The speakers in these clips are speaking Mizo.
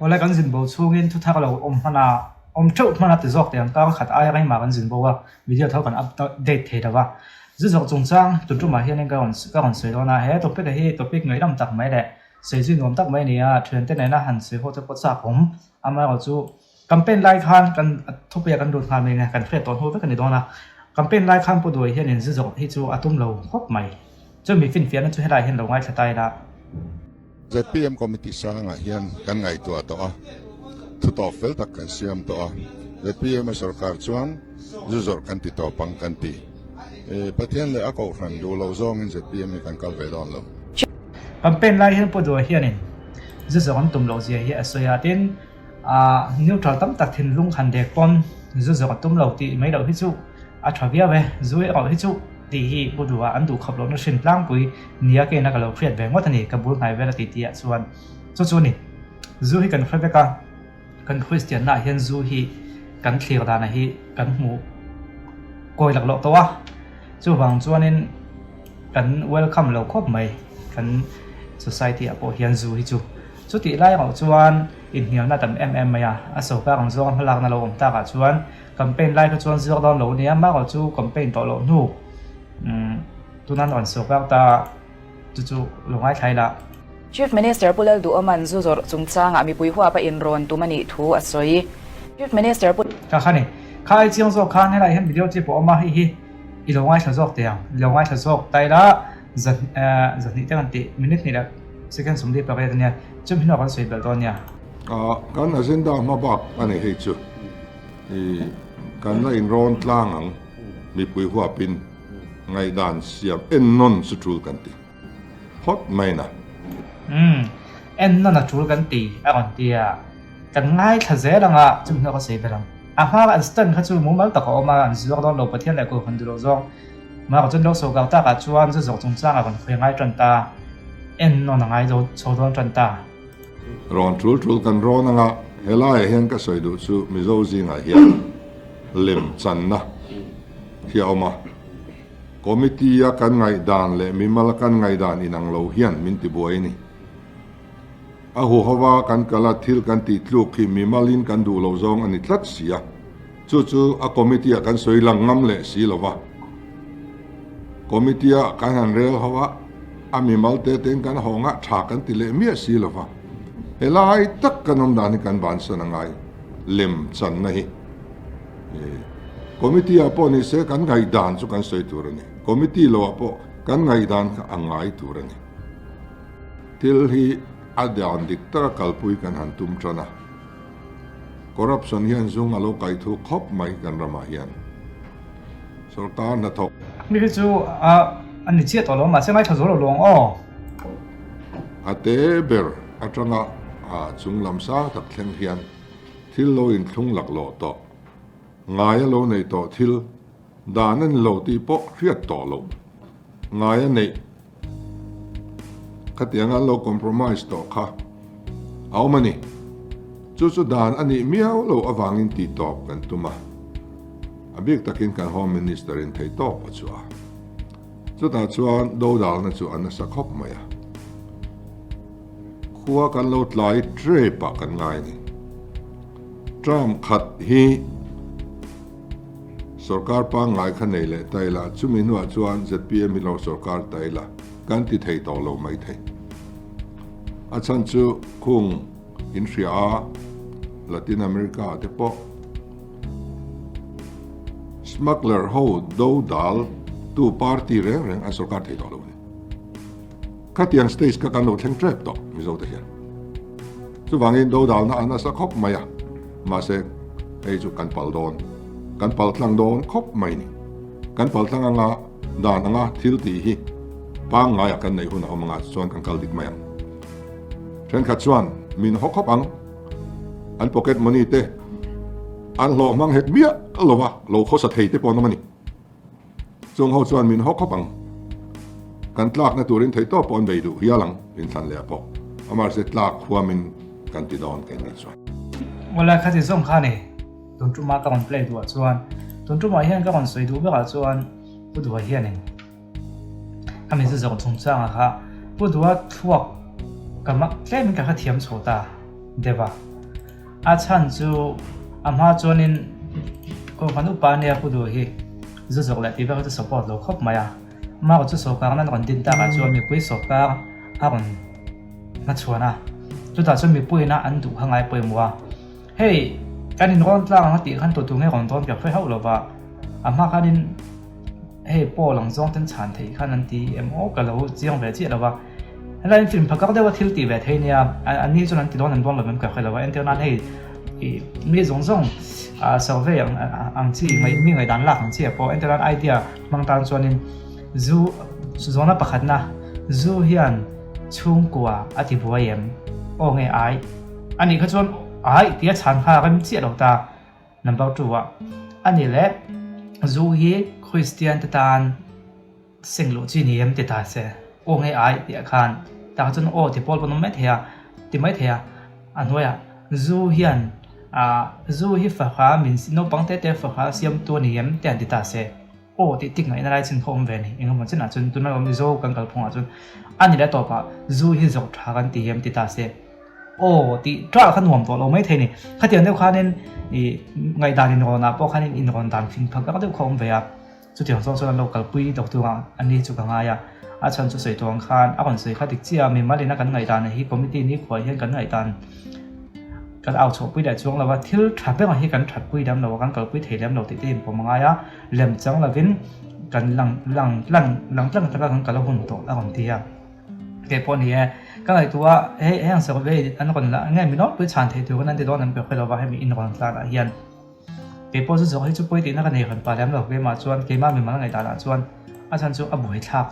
Awle kan zin bo chhungin thu thar lo awm hman a, awm theuh hman a ti zawk teh ang kar khat aia keimah kan zin bo a, video tho kan update thei lo va. Zu zawk chungchang tun tumah hianin ka rawn ka rawn sawi dawn a, he topic a hi topic ngaihnawm tak mai leh sawi zui nuam tak mai a ni a, thiante nena han sawi ho te pawh chak awm. Amaherawhchu chu campaign lai khan kan thupuia kan lut nghal mai nge kan hriat tawh hnu vek a ni dawn a, campaign lai khan Pu Duai hianin zu zawk hi chu a tum lo khawp mai. Chumi finfiahna chu helai hian lo ngaithla ta ila. Zpm Committee sangah hian kan ngaihtuah tawh a, thu tawp fel tak kan siam tawh a. Zpm a sorkar chuan zu zawrh kan ti tawp ang kan ti. Pathian leh a kohhran duh loh zawngin zpm hi kan kal ve dawn lo. Campaign lai hian Pu Dua hianin zu zawrh an tum loh zia hi a sawi a, tin neutral tam tak thinlung han dek pawn zu zawrh a tum lo tih mai loh hi chu a tha viau e, zu erawh hi chu Tih hi Pu Duha an duh khawp lohna hrin tlangpui nia keina ka lo hriat ve ngawt a ni, ka bul hnai vel a ti tih ah chuan chu chu a ni. Zu hi kan hre vek a, kan Kristian naah hian zu hi kan thlir dana hi kan hmu kawi lak loh tawh a, chuvang chuanin kan welcome lo khawp mai kan society ah pawh hian zu hi chu. Chutih lai erawh chuan inhnialna a tam em em mai a, a sawrkar ang zawnga hmalakna lo awm takah chuan Campaign lai kha chuan ziak dawn lo nia, mah erawh chu campaign tawh loh hnu tuna an rawn sawrkar ta chu chu lo ngaithla ila. Chief Minister Pu Lalduhawma'n zu zawrh chungchangah mipui huapa inrawn tum a nih thu a sawi. Chief Minister Pu. Kha kha ni. Kha ai chiang zawk khan helai hian video clip a awm a, hei hi i lo ngaithla zawk teh ang. I lo ngaithla zawk ta ila zan zahnih te kan tih minute hnih leh second 48 a nia, chumi hnuah kan sawi belh dawn nia. Kan agenda hma bak a ni hei chu. I kan la inrawn tlang ang, mipui huapin ngaihdan siam ennawn chu tul kan ti phawt mai na. Umm, ennawn a tul kan ti a rawn ti a, kan ngaithla zel ang a, chumi hnuah ka sawi ber ang. A hma an stand kha chu mumal tak a awm a, an zuar dawn lo, Pathian leh Kohhran duh loh zawng. Mahka chuan lo sawrkar takah chuan zu zawk chungchang a rawn khawi ngai tan ta, ennawn a ngai chho dawn tan ta. Rawn tul tul kan rawn anga helaiah hian ka sawi duh chu Mizo zingah hian lem channa hi a awm a, committee a kan ngaihdan leh mimal a kan ngaihdan inang lo hian min ti buai a ni. A huhova kan kal a thil kan tih tluk hi mimalin kan duh loh zawng a ni tlat si a, chu chu a committee ah kan sawi lang ngam leh si lo va. Committee ah kan han rel ho a, a mimal te tein kan hawng a, tha kan ti leh miah si lo va. Helai tak kan awm dan hi kan bansan a ngai, lem channa hi. Committee ah pawh ni se kan ngaihdan chu kan sawi tur a ni. Committee lo ah pawh kan ngaihdan kha a ngai tur a ni. Thil hi a dan dik taka kalpui kan han tum tan a. Corruption hian zung a lo kaih thu khawp mai kan ramah hian. Sorkar hnathawk. Mi hi chu a a ni chiah tawh lo mahse ngaithla zo lo luang aw. A te ber atanga a chung lam sang tak thleng hian thil lo inthlung laklawh tawh, ngai a lo nei tawh thil dan a ni lo tih pawh hriat tawh loh ngai a neih. Khatianga an lo compromise tawh kha a awm a ni. Chu chu dan a nih miau lo avangin tih tawp kan tum a. A bik takin kan Home Minister in thei tawp a chhuah a. Chutah chuan dodalna chu a nasa khawp mai a. Khua kan lo tlai trep ah kan ngai a ni. Term khat hi Sorkar pangngai kha nei leh ta ila, chumi hnuah chuan zpm hi lo sorkar ta ila kan ti thei tawh lo mai thei. A chhan chu khung in hria a, Latin America ah te pawh smuggler ho do dal tu party reng reng an sorkar thei tawh lo a ni. Khatiang stage kha kan lo thleng tep tawh Mizo te hian. Chuvangin do dalna a nasa khawp mai a, mahse hei chu kan pal dawn, kan pal tlang dawn khawp mai ni. Kan pal tlang anga dan anga thil tih hi pangngaia kan neih hun a awm anga chuan kan kal dik mai ang. Thenkhat chuan min haw khawp ang, an pocket money te an hlawh hmang hek miah lova lo khawsa thei te pawh an awm a ni. Chung ho chuan min haw khawp ang. Kan tlakna turin theihtawp pawh an bei duh hial ang, inthlan leh pawh. Amahse tlak huamin kan ti dawn kei ni chuan. Awle kha ti zawng kha ni, tun tumah ka rawn play duhah chuan, tun tumah hian ka rawn sawi duh berah chuan Pu Duha hianin ka min zawng chungchangah kha Pu Duha thluak ka mak tlemin ka hrethiam chho ta deuh a. A chhan chu a hma chuanin Kohhran upa nia Pu Duh hi zu zawk leh tih vel kha chu support lo khawp mai a. Amah chu sawrkar nan rawn din takah chuan mipui sawrkar a rawn hmachhuan a, chutah chuan mipuiin a an duh kha ngai pawimawh a. Hei kan inrawn tlang ang a tih khan tutu nge rawn dawn ka hre hauh lova, a hma khanin hei Paul ang zawng ten chhan theih khan an ti em aw ka lo chiang ve chiah lova. Helai in film phakar deuha thil tih ve thei nia, an ni chuan an ti dawn an dawn lo em ka hre lova, entir nan hei ih mi zawng zawng ah survey ang ang chi mi ngaihdan lak ang chi ah pawh entir nan idea hmang tan chuanin zu zawhna pakhatna zu hian chhungkua a ti buai em aw nge ai a nih kha chuan ai tia chhan kha a rem chiah lo ta number 2 ah a ni leh zu hi Kristian te tan seng luh chi ni em ti ta se aw nge ai tih khan tah kha chuan aw ti pawl pawn awm mai thei a ti mai thei a a hnuaiah zu hian ah zu hi faka min naupang te te faka siamtu a ni em te an ti ta se. Aw tih tik ngaihna lai chin kha awm ve a ni. Engemaw chinah chuan tuna Mizo kan kalphungah chuan a ni leh tawpah zu hi zawk tha kan ti hiam ti ta se. Aw tih ṭah kha nuam tawh lo mai thei a ni. Khatiang deuh khanin ih ngaihdan inrawnah pawh khanin inrawn dan fing phak tak deuh kha awm ve a. Chutiang zawng chuan an lo kalpui dawk turah an ni chu ka ngai a. A chhan chu sawi tuang khan a rawn sawi kha dik chiah a, mimal ina kan ngaihdan hi committee ni khuai hian kan ngaihdan kan au chhuahpui leh chuang lo va, thil tha ber hi kan thatpui lem lo a, kan kalpui thei lem lo tih te inpawm a ngai a, lem chang lovin kan lang lang tlang lang tlang taka kan kal a hun tawh a rawn ti a. Kei pawh ni e, ka ngaihtuah a hei heng survey an rawn la nge mi nawlpui chhan thei turin an ti dawn an pe khawi lo va hemi in rawn tlanah hian. Kei pawh chu zawh hi chu pawi tihna ka nei hran pah lem lo, keimah chuan keimah mimal ngaihdanah chuan a chhan chu a buaithlak.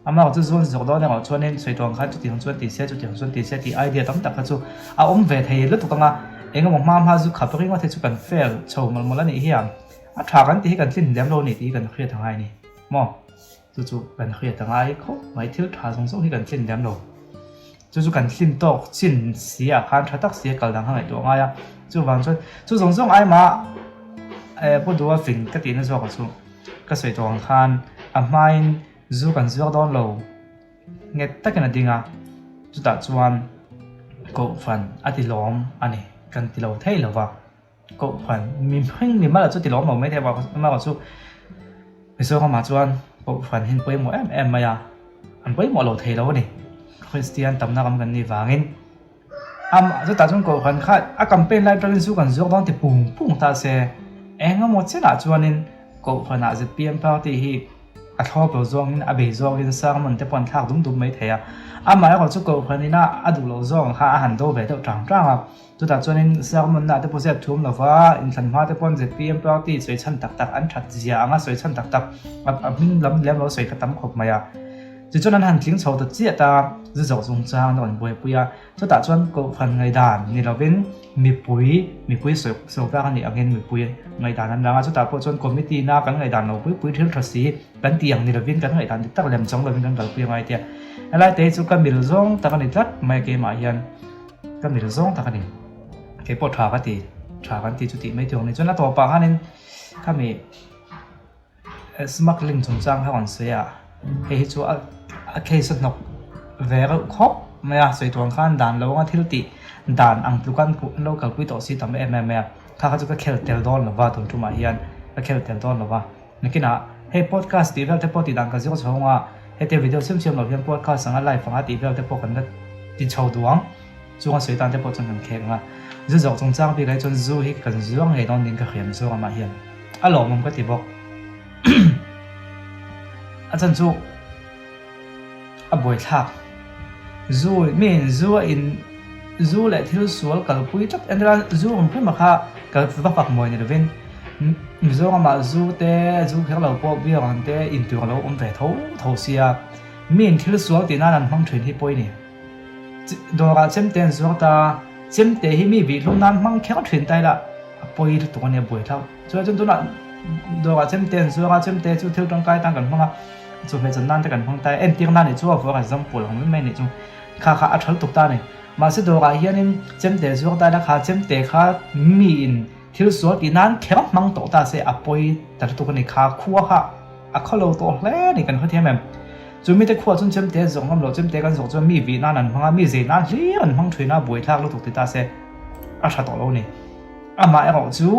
Amah chu zuan zawk dawn erawh chuanin sawi tuang khan chutiang chuan ti se chutiang chuan ti se tih idea tam tak kha chu a awm ve thei lutuk ang a, engemaw hma hma zu khap ringawt hi chu kan fail chho mawlh mawlh a nih hi a, a tha kan tih hi kan tlin lem lo a ni tih hi kan hriat a ngai a ni maw? Chu chu kan hriat a ngai khawp mai, thil tha zawng zawng hi kan tlin lem lo. Chu chu kan tlin tawk chin si ah khan tha tak si a kal dang kha ngaihtuah a ngai a, chuvang chuan chu zawng zawng ai mah Pu Duha fing ka tihna zawkah chu ka sawi tawh ang khan a hmain Zu kan zuak dawn lo nghet takin a ding a, chutah chuan Kohhran a ti lawm a ni, kan ti lo thei lo va, Kohhran mi hming mi mala chu ti lawm lo mai thei a, amaherawh chu Mizoramah chuan Kohhran hi an pawimawh em em mai a, an pawimawh lo thei lo a ni, Kristian tamna ram kan nih vangin. Amah chutah chuan Kohhran kha a campaign lai atangin zu kan zuak dawn ti pung pung ta se, eng emaw chenah chuanin Kohhranah zpm party hi a thlawp lo zawngin a bei zawngin sermon te pawh an thlak dum dum mai thei a. Amaherawh chu Kohhran ina a duh loh zawng kha a han do ve deuh tang tang a. Chutah chuanin sermon ah te pawh zep thum lova inthlan hma te pawn zpm party sawi chhan tak tak an that zia anga sawi chhan tak tak a hming lam lem lo sawi kha tam khawp mai a. Tichuan an han tling chho ta chiah ta, zu zawh chungchang an rawn buaipui a, chutah chuan Kohhran ngaihdan ni lovin mipui, mipui sawi sawi tlak a nih angin mipui ngaihdan an rang a, chutah pawh chuan committee na kan ngaihdan lo pui pui thil tha si kan tih ang ni lovin kan ngaihdan dik tak lem chang lovin kan kalpui angai tia. Helai te hi chu ka mil zawng tak a ni tlat mai keimah hian ka mil zawng tak a ni. Kei pawh tha ka ti, tha kan ti chu tih mai tur a ni. Chuan a tawpah khanin khami. Smuggling chungchang kha rawn sawi a, hei hi chu a case a hnawk ve reuh khawp mai a, sawi tuang khan dan lo anga thil tih dan ang tluk an lo kalpui tawh si tam em em mai a, kha kha chu ka khel tel dawn lo va tun tumah hian ka khel tel dawn lo va, nakinah hei podcast tih vel te pawh tih dan ka zir chho ang a, hetia video siam siam lo hian podcast anga live anga tih vel te pawh kan la ti chho duh ang, chunga sawi tan te pawh chuan kan khek ang a, zu zawk chungchang bikah hi chuan zu hi kan zuang ngei dawn niin ka hriam zawk amah hian. A lawmawm ka ti bawk. A chan chu a buaithlak. Zu miin zu a in zu leh thil sual kalpui tlat en ila zu awm hrim a kha kal va fak mawi ni lovin Mizoramah zu te zu kher lo pawh beer ang te in tur a lo awm ve tho tho sia miin thil sual tih nan an hmang thin hi pawi ni. Dawrah chemte an zuar ta chemte hi mi bihlum nan hmang kher thin ta ila a pawi lutuk a nia buai thlauh. Chuan chuan tunah dawrah chemte an zuar a, chemte chu thil tangkai tan kan hmang a, chawhmeh chan nan te kan hmang ta a, entir nan nih chu a vawr a zam pawl ang mai mai nih chu kha kha a tha lutuk ta a ni. Mahse dawrah hianin chemte zuar ta ila kha chemte kha miin thil sual tih nan kher hmang tawh ta se a pawi ta lutuk a ni. Kha khua kha a khaw lo tawh hle a ni kan hrethiam em. Chu mite khuah chuan chemte an zawk ngam lo, chemte kan zawk chuan mi vih nan an hmang a, mi zei nan hlir an hmang thin a, buaithlak lutuk ti ta se. a tha tawh lo a ni. Amah erawh chu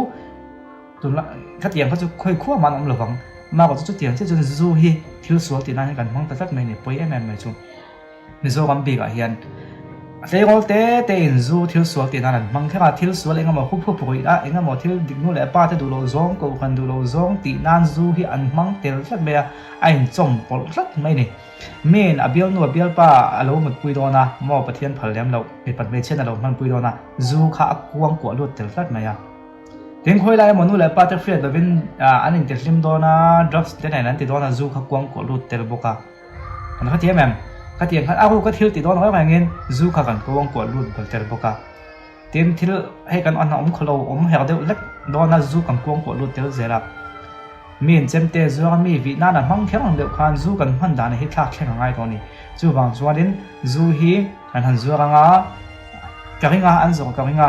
tunlai khatiang kha chu khawi khuah mah an awm lovang. Amah erawh chu chutiang chiah chuan zu hi thil sual tih nan hian kan hmang ta tlat mai a ni, pawi em em mai chu. Mizoram bikah hian a tleirawl te te in zu thil sual tih nan an hmang kher a, thil sual eng emaw hup hup ruih a, eng emaw thil dik nu leh pa te duh loh zawng, kohhran duh loh zawng tih nan zu hi an hmang tel tlat mai a, a inchawm pawlh tlat mai a ni. Miin a bialnu a bialpa a lo mutpui dawn a, maw Pathian phal lem loh, mipa hmeichhian a lo hmanpui dawn a, zu kha a kuang kuah lut tel tlat mai a. Tin khawi lai emaw nu leh pa te hriat lovin an intihlim dawn a, drugs te nen an ti dawn a, zu kha kuang kuah lut tel bawk a. Kan kha thiam em? Khatiang khan a ru ka thil ti dawn reng rengin zu kha kan kuang kuah lut bal tel bawk a. Tin, thil hei kan an awm khaw lo awm her deuh hlek dawn a zu kan kuang kuah lut tel zel a. Miin chemte zuar a mi vih nan a hmang kher ang deuh khan zu kan hman dan hi thlak thleng a ngai tawh a ni. Chuvang chuanin zu hi kan han zuar anga ka ring a, an zawrh ka ring a,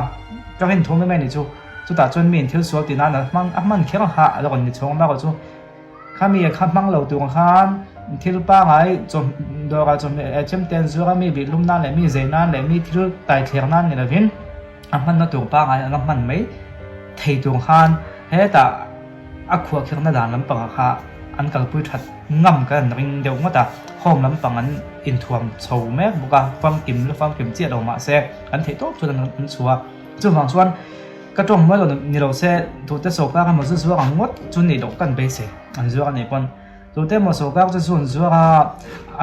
ka rin thu mai mai a ni chu. Chutah chuan miin thil sual ti nan a hmang a hman kher ha a lo rawn ni chhawng bak chu. Khami a kha hmang lo tur khan thil pangai dawrah chawhmeh chemte an zuar a, mi bihlum nan leh mi zei nan leh mi thil taithler nan ni lovin a hmanna tur pangai anga hman mai thei tur khan hetah a khuahkhirhna dan lampangah kha an kalpui that ngam kan an ring deuh ngawt a, home lampang an inthuam chho mek bawk a, famkim la famkim chiah lo mahse an theih tawp chuan an chhuah a, chuvang chuan. Ka tawng mual lo ni lo se tute sawrkar emaw zu zuar ang ngawt chu nih loh kan beisei an zuar a nih pawn tute emaw sawrkar chu zu an zuar a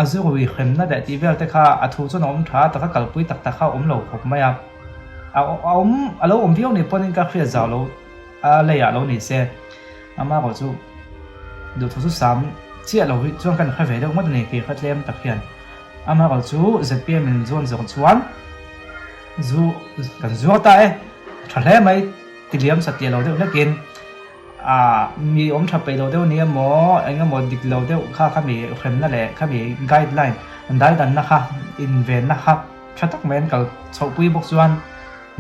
a zu rui hremna leh tih vel te kha a thu chuan a awm tha taka kalpui tak tak kha a awm lo khawp mai a a awm a lo awm viau nih pawnin ka hriat zau lo a leiah lo ni se amaherawh chu duhthu chu sam chiah lo hi chuan kan hre ve deuh ngawt a ni tih kha tlem tak hian amaherawh chu zpm in zuan zawng chuan Zu kan zuar ta e, tha hle mai ti liam sa tih lo deuh hlekin ah mi awm tha peih lo deuh nia maw eng emaw dik lo deuh kha kha mi hremna leh kha mi guideline an daidanna kha invenna kha tha tak mai an kal chhoh pui bawk chuan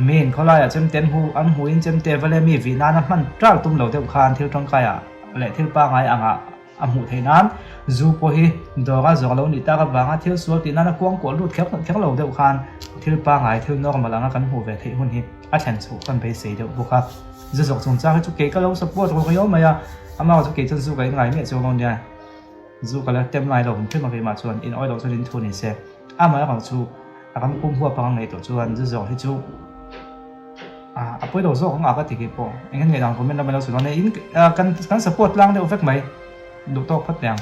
mi in khawlaiah chemte an hmu an hmuhin chemte va leh mi vih nana hman ṭal tum lo deuh khan thil tangkai ah leh thil pangai angah A hmuh theih nan zu pawh hi dawra zawk lo nih tak avanga thil sual tih nana kuang kuah lut kher kher lo deuh khan thil pangai thil normal anga kan hmuh ve theih hun hi a thlen chhoh kan beisei deuh bawk a. Zu zawk chungchang hi chu kei ka lo support ru riau mai a, amah chu kei chuan zu ka in ngai miah chuang lo nia, zu ka la tem ngai lo hrim hrim a keimah chuan in awih loh chuan in thu ni se. Amaherawh chu a ram pum huap anga ngaihtuah chuan zu zawk hi chu a pawi lo zawk ang a ka ti kei pawh. Eng nge dang comment lamah lo sawi dawn e, in kan support tlang deuh vek mai duh tawk phawt teh ang.